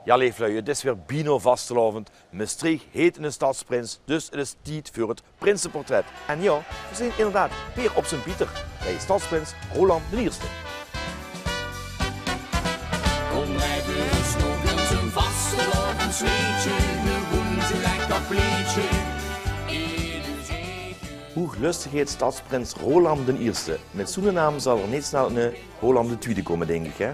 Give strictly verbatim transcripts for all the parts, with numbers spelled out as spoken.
Jao, leef lui, 't is weer bienao vastelaovend. Mestreech heet 'ne stadsprins, dus 't is tied veur 't prinseportret. En jao, veer zien inderdaad weer op Sint-Pieter bij stadsprins Roland d'n Ierste. Kom, laot ós nog ins ein vastelaovesleedje, me woent lekker pleetje. Hoeglöstegheid stadsprins Roland d'n Ierste. Mit zoe'ne naam zal 'r neet snel 'ne Roland d'n Twiede kómme, dink ich, hè?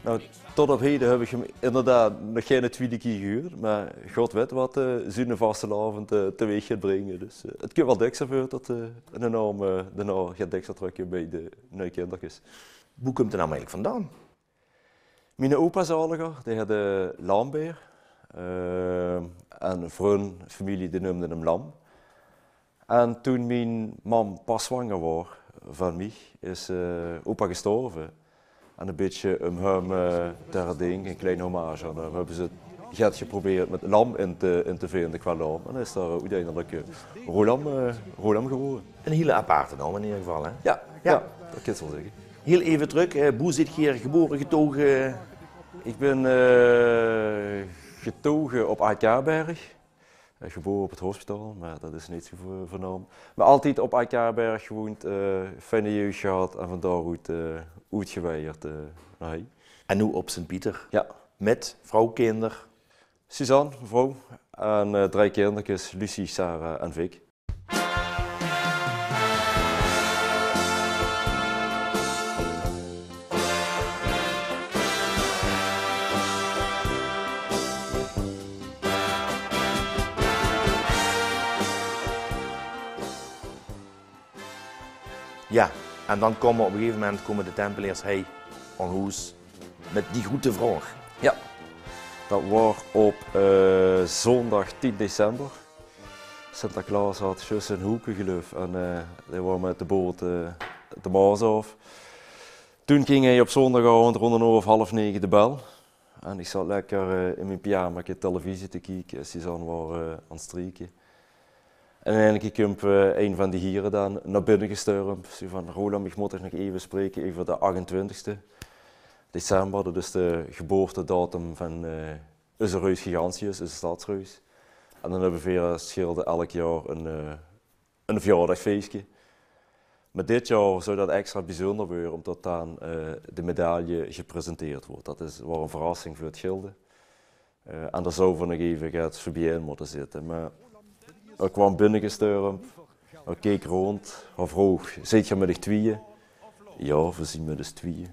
Nou, tot op heden höb ich 'm inderdaad nog geine twiede kier gehuurd, mer God weit wat, eh, zoe'ne vastelaovend, eh, teweeg geit bringe. Dus, eh, 't kump waal dèkser veur tot, eh, 'ne naom, eh, daonao geit dèkser trökkump bij de nui kinderkes. Boe kump de naam eigelik vandan? Miene opa zaliger, dae haet, eh, Lambeer. Eh, en vrun, femilie, die neumde 'm Lam. En toen mien mam pas zwanger waor van mich, is, eh, opa gestorve. En e bietje um häöm, eh, te herdinke, 'n klein hommage aan häöm, höbbe ze 't get geprobeerd mit Lam in te, in te vinde qua naam. En is d'r, eh, oeteindelik, eh, Rolam, eh, Rolam gewore. 'n Hiele aparte naam in eder geval, hè? Jao, jao, dat kins se waal zègke. Hiel eve trök, eh, boe zeet geer gebore, getoge? Ich bön, eh, getoge op Aadkaarberg. Eh, gebore op 't hospitaal, mer dat is neet zoe veur, veur naam. Mer altied op Aadkaarberg gewoend, eh, fijne jeug gehad en van dao-oet, eh, oetgeweierd, eh, nao hei. En noe op Sint-Pieter? Jao. Mit vrouw, kinder? Suzanne, mevrouw, en, eh, drei kinderkes, Lucie, Sarah en Vic. Jao, en dan kómme op e gegeve moment kómme de Tempeleers hei aon hoes mit die groete vraog. Jao, dat waor op, eh, zoondag tien december. Sinterklaos had zjus zien hoeke, geluif, en, eh, dae waor mit de boot, eh, de Maos aof. Toen ging hei op zoondagaovend rónd 'n oor of half nege de bel. En ich zaot lekker, eh, in mien pyjamake televisie te kieke. Suzanne waor, eh, aon 't strieke. En in eine kier kump, eh, ein van die hiere dan nao binne gesturmp. Zoe van: "Rolam, ich mót dich nog eve spraeke euver de achtentwintigste december. Dat is de geboortedatum van, eh, eus reus Gigantius, eus stadsreus. En dan höbbe veer es Gilde elk jaor ein, eh, ein verjaordaagfeeske. Mer dit jaor zów dat extra bezunder weure, ómdat dan, eh, de medaille gepresenteerd wuuert. Dat is, waor ein verrassing veur 't Gilde. Eh, en dao zouwe veer nog eve get veur biejein mótte zitte." Mer 'r kwaam binnegesturmp, 'r keek rónd, 'r vroog: "Zeet geer mit uch twieje?" "Jao, veer zien mit us twieje."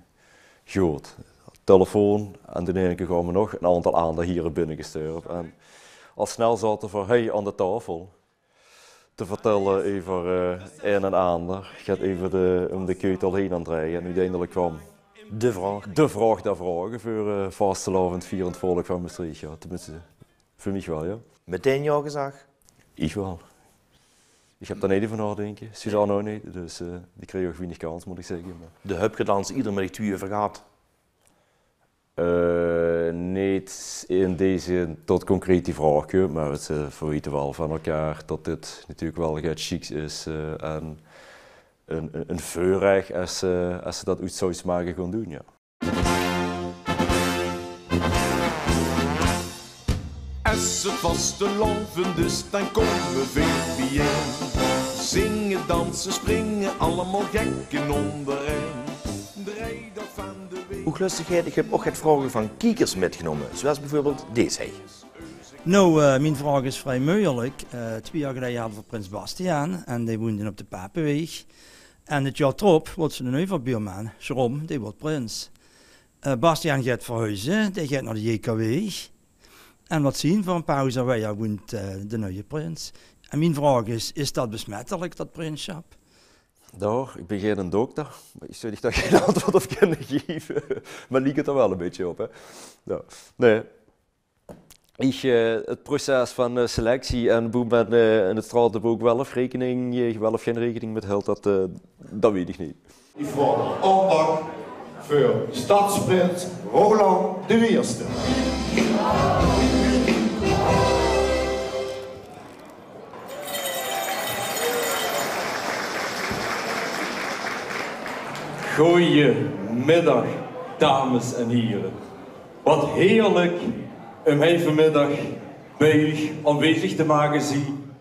Good. Telefoon, en toen in eine kier kwaame nog ein aantal aander hiere binnegesturmp. En al snel zaote veer hei aon de taofel te vertèlle euver, eh, ein en aander. Get euver de, um de keutel heen aon 't drejje. En oeteindelik kwaam de vraog. De vraog der vraoge veur, eh, vastelaovendvierend volk van Mestreech, jao. Tenminste, veur mich waal, jao. Metein jao gezag? Ich waal. Ich höb dao neet euver naodinke. Suzanne ouch neet. Dus, eh, die kreeg ouch wienig kans, mót ich zègke. Mer de höb geer 't dan eder mit uch twieje euver gehad? Eh, neet in dae zin tot 't concreet die vraog kump, mer 't, eh, veer weite waal van elkaar tot dit natuurlik waal get sjieks is, eh, en ein, ein, ein veurrech es, eh, es se dat oets zouws mage gaon doen, jao. Es 't vastelaovend is, dan kómme veer biejein. Zinge, danse, springe, allemaol gek in óngerein. Drei daag van de week. Hoeglöstegheid, ich höb ouch get vraoge van kiekers mitgenómme, zoewie bieveurbeeld dees hei. Noe, eh, mien vraog is vrie meujelik. Eh, twieë jaor geleje hadde veer prins Bastiaan en dae woende op de Papeweeg. En 't jaor d'rop woort ziene euverbuurman, Jerome, dae woort prins. Eh, Bastiaan geit verhuize, dae geit nao de J K W. En wat zien veer, ein paar hoezer wiejer woent, eh, de nuje prins. En mien vraog is, is dat besmettelik, dat prinssjap? Dao, ich bön geine dokter, mer ich zów dich dao gein antjwaord op kinne gaeve. Mer 't liek 't d'r waal e bietje op, hè. Jao. Nae. Ich, eh, 't proces van, eh, selectie en boe me, eh, in 't straotebook waal of rekening, eh, waal of gein rekening mit hèlt, dat, eh, dat weit ich neet. Ich vraog aandach veur stadsprins Roland d'n Ierste. Goojemiddag, dames en hiere. Wat heerlik Um hei vanmiddag bij uch aanwezig te moge zien.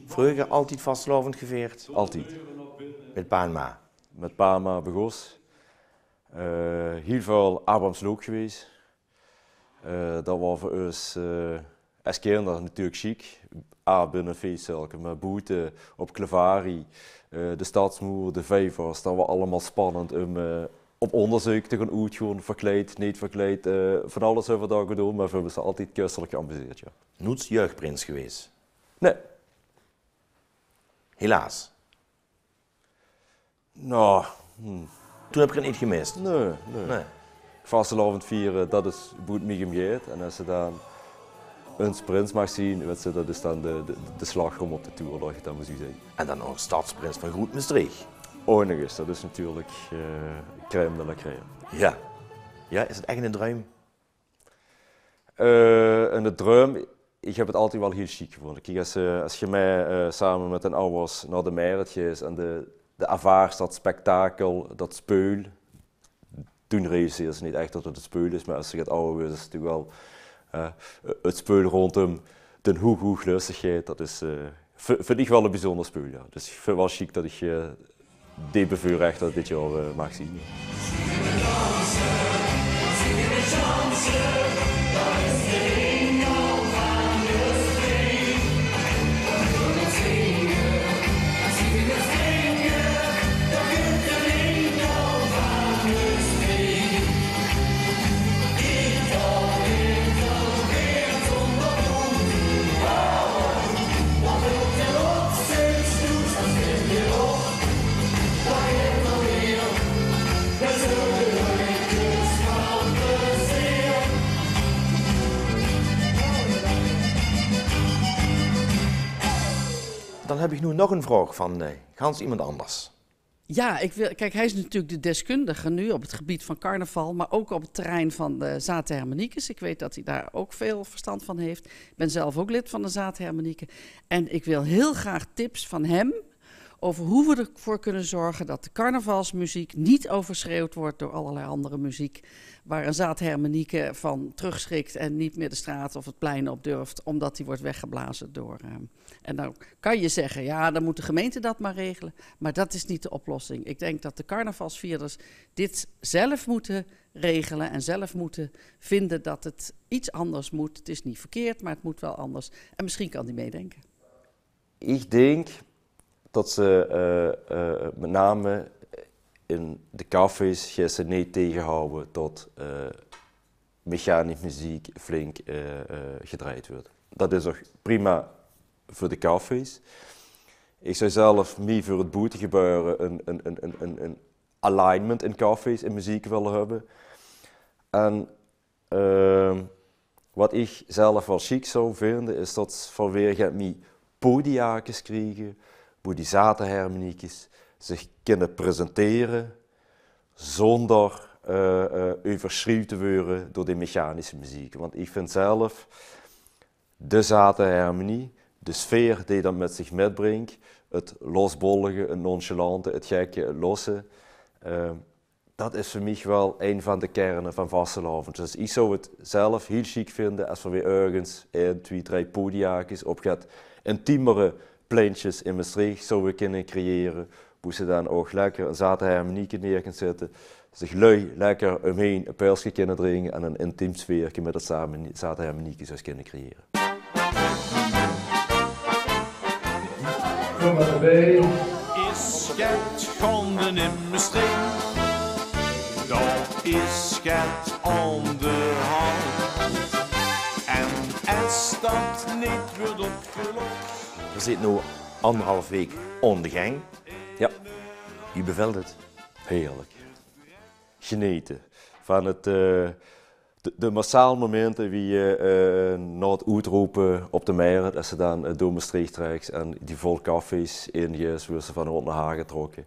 Vreuger altied vastelaovend geveerd? Altied. Mit pa en ma? Mit pa en ma begós. Eh, hiel väöl Abrahamslook gewees. Eh, dat waor veur us, eh, es kinder natuurlik sjiek. A, binne feeszaal, mer boete op Clevarie, eh, de stadsmoer, de vievers, dat waor allemaol spannend um, eh, op óngerzeuk te gaon oetgoon, verkleid, neet verkleid, eh, van alles höbbe v'r dao gedoon, mer v'r höbbe us altied köstelik geamuseerd, jao. Noets jeugprins gewees? Nae. Helaas. Nou, hm. Toen höb ich 't neet gemis. Nae, nae. Nae. Vastelaovend viere, dat is boe 't mich um geit. En es se dan ins prins maags zien, wèts se, dat is dan de, de, de slagroum op de toer, laot ich 't dan mer zoe zègke. En dan nog stadsprins van Groet Mestreech. Ouch nog ins, dat is natuurlik, eh, crème de la crème. Jao. Jao, is 't ech 'ne druim? Eh, 'ne druim, ich höb 't altied waal hiel sjiek gevónje. Kiek, es, eh, es ge mei, eh, same mit dien awwers nao de Merret geis en de, de ervaars dat spektakel, dat speul, toen realiseers se neet ech dat 't 't speul is, mer es se get awwer weurs, is 't natuurlik waal, eh, 't speul róndum de hoeg, hoeg lustigheid, dat is, eh, v-, vind ich waal e bezunjer speul, jao. Dus ich vind 't waal sjiek dat ich, eh, die beveurrechte dit jaor, eh, maag zien. Dan höb ich noe nog ein vraog van, eh, gans iemes anders. Ja, ik wil, kijk, hij is natuurlijk de deskundige nu op het gebied van carnaval, maar ook op het terrein van de Zate Hermeniekes. Ik weet dat hij daar ook veel verstand van heeft. Ik ben zelf ook lid van de Zate Hermenieken. En ik wil heel graag tips van hem over hoe we ervoor kunnen zorgen dat de carnavalsmuziek niet overschreeuwd wordt door allerlei andere muziek, waar een Zate Hermenieke van terugschrikt en niet meer de straat of het plein op durft, omdat hij wordt weggeblazen door, eh, en dan kan je zeggen, ja, dan moet de gemeente dat maar regelen. Maar dat is niet de oplossing. Ik denk dat de carnavalsvierders dit zelf moeten regelen en zelf moeten vinden dat het iets anders moet. Het is niet verkeerd, maar het moet wel anders. En misschien kan die meedenken. Ich dink dat ze, eh, eh, mit name in de cafés geis se neet tegehawwe tot, eh, mechanische meziek flink, eh, eh, gedrejd weurt. Dat is ouch prima veur de cafés. Ich zou zelf mie veur 't boetegebeure, 'n, 'n, 'n, 'n, 'n, 'n alignment in cafés in meziek wille höbbe. En, ehm, wat ich zelf waal sjiek zou vinde, is dat v'r weer get mie podiaakes kriege, boe die Zate Hermeniekes zich kinne presentere zónger, eh, eh, euverschriewd te weure door die mechanische meziek. Want ich vind zelf de Zate Hermenie, de sfeer die dat mit zich mitbringk, 't losbollige, 't nonchalante, 't gekke, 't losse, eh, dat is veur mich waal ein van de kerne van vastelaovend. Dus ich zou 't zelf hiel sjiek vinde es v'r weer örges ein, twie, drei podiaakes op get intiemere pleintjes in Mestreech zouwe kinne creëre, boe se dan ouch lekker 'n Zate Hermenieke neer kins zitte, zich lui lekker umheen e pilske kinne drinke en 'n intiem sfeerke mit 't same, Zate Hermenieke zouws kinne creëre. Kom maar erbij. Is get gaonde in Mestreech, dao is get aan de hand. En es dat neet weurt opgelos. Veer zitte noe angerhalf week aon de geng. Jao. Wie bevèlt 't? Heerlik. Genete. Van 't, eh, de, de massaal momente wie je, eh, nao 't oetrope op de Merret, es se dan, eh, door Mestreech trèks en die vol cafés in is, weurt se van hout nao haor getrokke.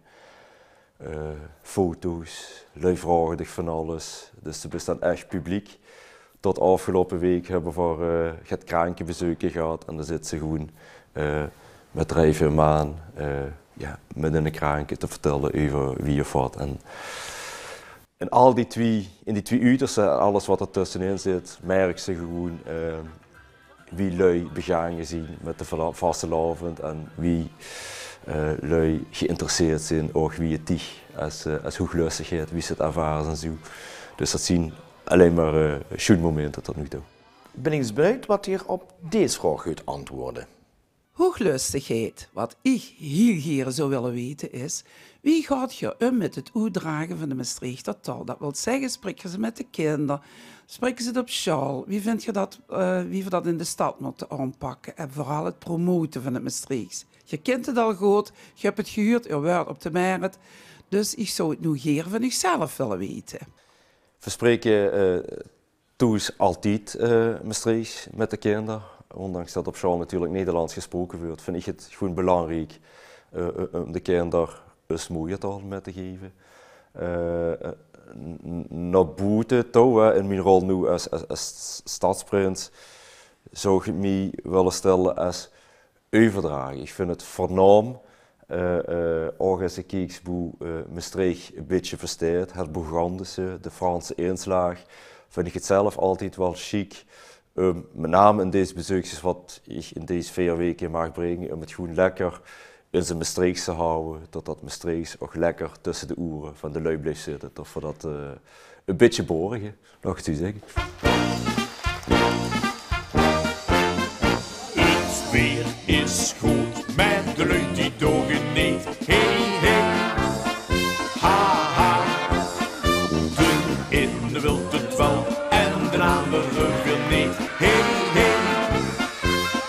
Eh, foto's, lui vraoge dich van alles. Dus de bis dan ech publiek. Tot aofgeloupe week höbbe v'r, eh, get krankebezeuke gehad. En dan zits se gewoen, eh, mit drei, veer maan, eh, jao, mit 'ne kranke te vertèlle euver wie of wat. En In al die twie, in die twie uterste en alles wat d'r tössenin zit, merks se gewoen, eh, wie lui begaange zien mit de vastelaovend en wie, eh, lui geïnteresseerd zien, ouch wie 't dich es, eh, es hoeglöstigheid, wie se 't ervaars en zoe. Dus dat zien allein mer, eh, sjoen momente tot noe touw. Bin ich ins benuujd wat geer op dees vraog geet antwoorde. Hoeglöstigheid, wat ich hiel gere zou wille weite is, wie gaot geer um mit 't oetdrage van de Mestreechter taal? Dat wilt zègke, sprik geer ze mit de kinder, sprik geer ze 't op sjaol? Wie vindj geer dat, eh, wie veer dat in de stad mótte aonpakke? En veural 't promote van 't Mestreechs. Geer kint 't al good, geer höb 't gehuurd, geer waort op de Merret. Dus ich zou 't noe gere van uch zelf wille weite. Veer spreke, eh, thoes altied, eh, Mestreechs mit de kinder. Óndanks dat op sjaol natuurlik Nederlands gesproke weurt, vind ich 't gewoen belangriek, eh, eh, um de kinder us moeie taal mit te geve. Eh, eh, n-, n-, nao boete touw, hè, in mien rol noe es, es, es stadsprins, zou ich 't mie wille stelle es euverdrage. Ich vind 't veurnaom, eh, eh, ouch es se kieks boe, eh, Mestreech e bietje veur steit, 't Bourgondische, de Franse inslaag, vind ich 't zelf altied waal sjiek, eh, mit naam in dees bezeukskes wat ich in dees veer weke maag bringe, um 't gewoen lekker in zien Mestreechs te hawwe, tot dat Mestreechs ouch lekker tösse de oere van de lui blief zitte, tot veer dat, eh, e bietje borge. Laot ich 't zoe zègke. 't Weer is good, mer de lui die doge neet. Hey, hey. Ha, ha. D'n eine wilt 't waal en d'n angere weer neet. Hey, hey.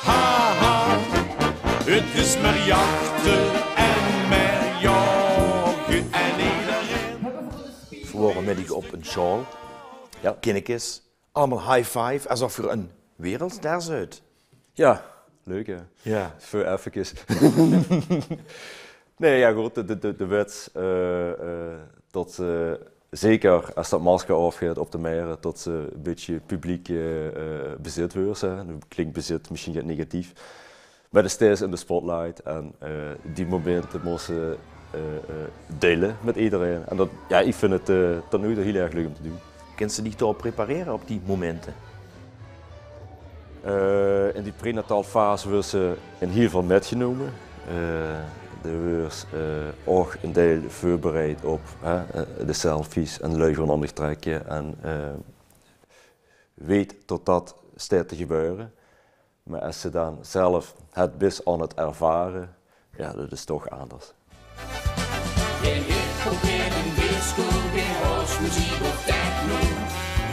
Ha, ha. 't Is mer jachte en mer jaoge en ederein. Veer waore middig op ein sjaol. Jao. Kinnekes. Allemaol high five, esof geer ein wereldster zeut. Jao, leuk hè? Jao. Veur effekes. Nae, jao good, de, de, de, de wèt, eh, eh, tot, eh, zeker es dat masker aofgeit op de Merret, tot se e bietje publiek, eh, eh, bezit weurs, hè. Noe klink bezit mesjien get negatief. Mer de steis in de spotlight en, eh, die momente mós se, eh, eh, deile mit ederein. En dat, jao, ich vind 't, eh, tot noe toe hiel erg leuk um te doen. Kins se dich dao op preparere, op die momente? Eh, in die prenatale fase weurs se in hiel väöl mitgenómme. Eh, de weurs, eh, ouch ein deil veurbereid op, hè, eh, de selfies en lui gaon aan dich trèkke en, eh, weit tot dat steit te gebeure. Mer es se dan zelf 't bis aan 't ervare, jao, dat is toch anders. Gein hip-hop, gein disco, gein housemuziek of techno.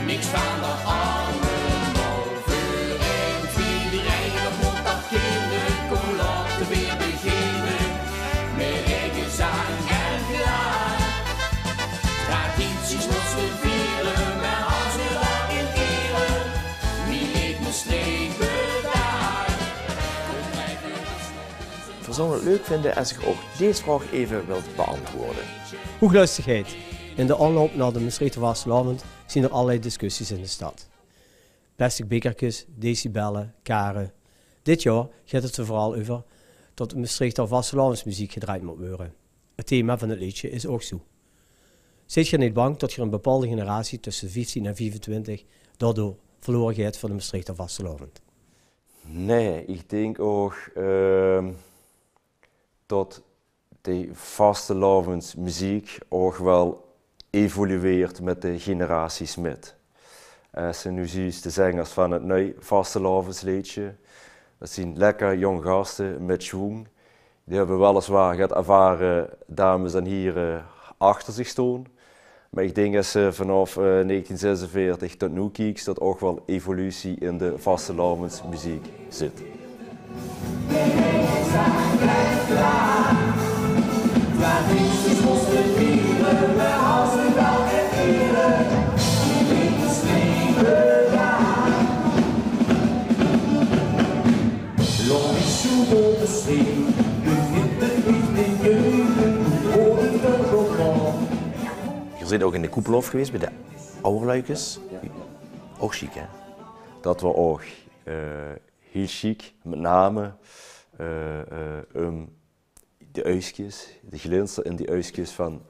Niks vaan dat allemaol. Veur ein, twie, drei, dat mót dat kinne. Kóm, laote veer beginne. Mèt reike zaang en klaor. Tradities mós te viere, mer hawwe ze dat in ere. Wie leef Mestreech bedaar. Veer zouwe 't leuk vinde es geer ouch dees vraog eve wilt beantwoorde. Hoeglöstigheid. In de aonloup nao de Mestreechter vastelaovend zien d'r allerlei discussies in de stad. Plastic bekerkes, decibelle, kare. Dit jaor geit 't d'r veural euver tot Mestreechter vastelaovesmeziek gedrejd mót weure. 't Thema vaan 't leedsje is ouch zoe. Zeet geer neet bang tot geer 'n bepaolde generatie tösse vieftien en viefentwintig daodoor verlore geit veur de Mestreechter vastelaovend? Nae, ich dink ouch, ehm, tot de vastelaovesmeziek ouch wel evolueert mèt de generaties mèt. Es se noe zuus de zengers vaan 't nui vastelaovesleedsje, dat zien lekker jóng gaste mèt sjoeng. Die höbbe weliswaor get ervare dames en hiere achter zich stoon. Mer ich dink es se vaanaof, eh, negentien zesenveertig tot noe kieks, tot ouch wel evolutie in de vastelaovesmeziek zit. Geer zeet ouch in de Koepelhof gewees bij de Ouwerluikes. Jao, jao. Ouch sjiek, hè? Dat waor ouch, eh, hiel sjiek. Mèt name, eh, eh, um die uigskes, de glinster in die uigskes vaan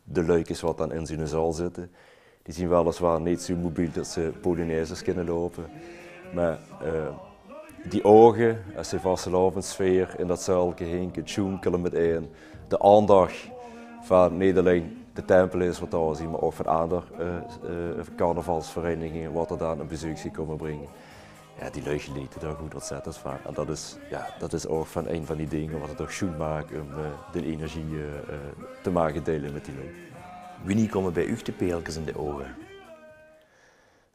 De luikes wat dan in zoe'ne zaal zitte, die zien weliswaar neet zoe mobiel tot ze polonaises kinne loupe. Mer, eh, die ouge, es de vastelaovessfeer in dat zaalke hingk, 't sjoenkele mit ein, de aandach vaan neet allein de Tempeleers wat dao zien, mer ouch vaan aander, eh, eh, carnavalsvereiniginge wat dao daan e bezeukske koume bringe. Jao, die lui genete dao gewoen ontzettend vaan. En dat is, jao, dat is ouch vaan ein vaan die dinger wat 't toch sjoen maak um, eh, de energie, eh, eh, te mage deile mit die lui. Wienie koume bij uuch de perelkes in de ouge?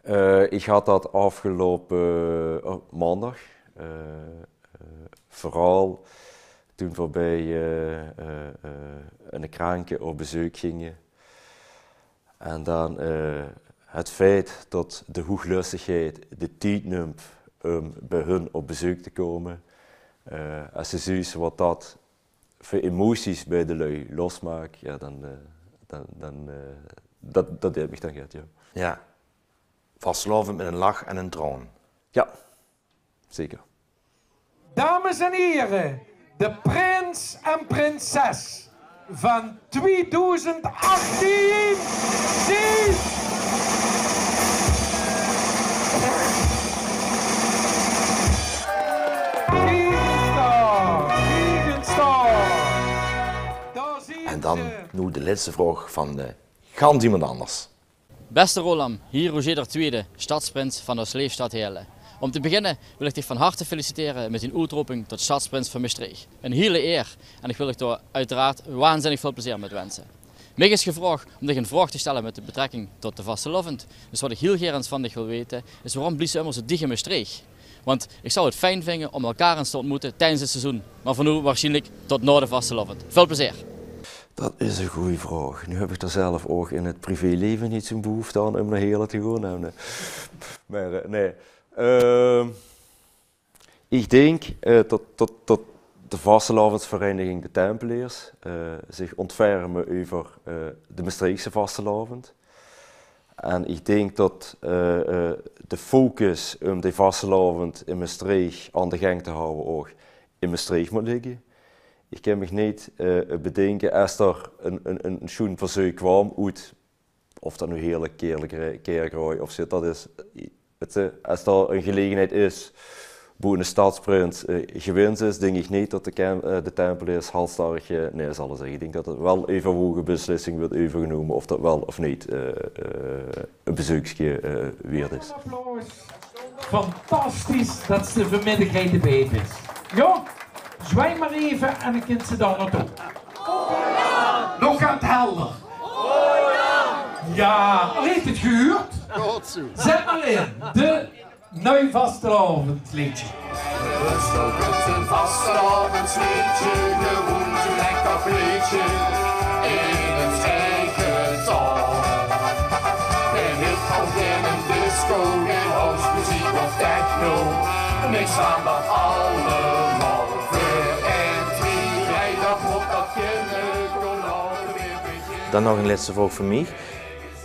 Eh, iech had dat aofgeloupe, eh, maondag. Eh, eh, veural toen v'r bij, eh, eh, eh, 'ne kraanke op bezeuk ginge. En daan, eh, 't feit tot de hoeglöstegheid de tied nump um bij hun op bezeuk te koume. Eh, es ze zuus wat dat veur emoties bij de lui losmaak, jao, daan, eh, daan, daan, eh, dat, dat deit miech daan get, jao. Jao. Vastelaovend mit 'ne lach en 'nen traon. Jao. Zeker. Dames en hiere, de prins en prinses vaan twiedoezend achttien zien Kiek ins dao, kiek ins dao. Dao zien ze. En daan noe de lèste vraog vaan, eh, gans iemes anders. Bèste Rolam, hei Roger d'r Twiede, stadsprins vaan de Sleefstad Heële. Om te beginne wèl iech diech vaan harte feliciteren mèt dien oetroping tot stadsprins vaan Mestreech. 'n Hiële eer en iech wèl diech dao oeteraard waanzinnig väöl plezeer mèt wense. Miech is gevraog om diech 'n vraog te stèlle mèt de betrekking tot de vastelaovend. Dus wat iech hiel gaer ins vaan diech wèl wete, is: waorom bliefs diech ummer zoe diech in Mestreech? Want iech zouw 't fijn vinge om elkaar ins te ontmoete tijdens 't seizoen, mer veur noe waarsjienlik tot nao de vastelaovend. Väöl plezeer! Dat is 'n gooj vraog. Noe höb iech dao zelf ouch in 't privéleve neet zoe'n behoefte aon um nao Heële te goon. Noe, nein. Mer, eh, nein. Ehm, iech dink, eh, tot, tot, tot de vastelaovendsvereiniging De Tempeleers, eh, ziech ontferme euver, eh, de Mestreechse vastelaovend. En iech dink tot, eh, eh, de focus um de vastelaovend in Mestreech aon de gaank te hawwe ouch in Mestreech moot ligke. Iech kin miech neet, eh, bedinke, es dao 'n, 'n, 'n sjoen verzeuk kaom oet, of dat noe Heële, Kirchroa-, Kirchroa of zoe, dat is, eh, Wèts te, es dao 'n gelegenheid is boe 'ne stadsprins, eh, gewins is, dink iech neet tot de Kem-, eh, de Tempeleers halstarrig, eh, nein zalle zègke. Iech dink tot 't wel 'n euverwoge beslissing weurt euvergenome of dat wel of neet, eh, eh, e bezeukske, eh, weerd is. Applaus. Fantastisch tot ste vaanmiddag hei debij bis. Jao, zwij mer eve en daan kins te dao nao toe. Nog get helder. Jao, heet 't gehuurd? Good zoe. Zèt mer in, de nui vastelaovendleedsje. Zoe geit 't vastelaovendleedsje, gewoen zoe'n lekker plaedsje in 'n eige taol. Gein hiphop, gein disco, gein housemeziek of techno. Niks vaan dat allemaol. Veur ein, twie, drei, dat mót dat kinne, kom, laote v'r beginne. Daan nog 'n lèste vraog vaan miech.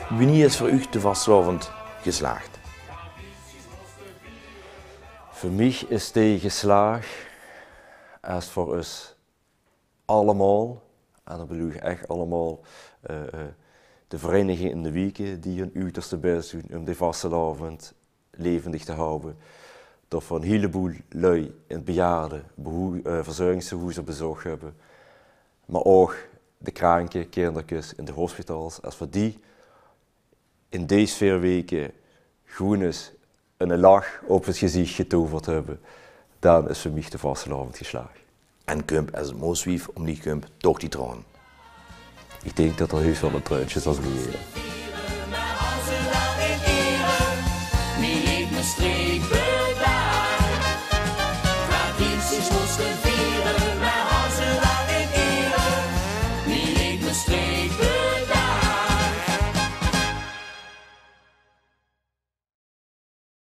Wienie is veur uuch de vastelaovend geslaag? Veur miech is dee geslaag es veur us allemaol, en daan bedoel iech ech allemaol, eh, eh, de vereiniginge in de wieke die hun uterste bès doen um de vastelaovend levendig te hawwe. Tot v'r 'n hieleboel lui in 't bejaarde behoe-, eh, verzörgingstehoezer bezoch höbbe, mer ouch de kraanke, kinderkes in de hospitals. Es v'r die in dees veer weke gewoen ins 'ne lach op 't geziech getoverd höbbe, daan is veur miech de vastelaovend geslaag. En kump, es 't mooswief um diech kump, toch die traon? Iech dink tot 'r heus wel e treunsje zal vleie.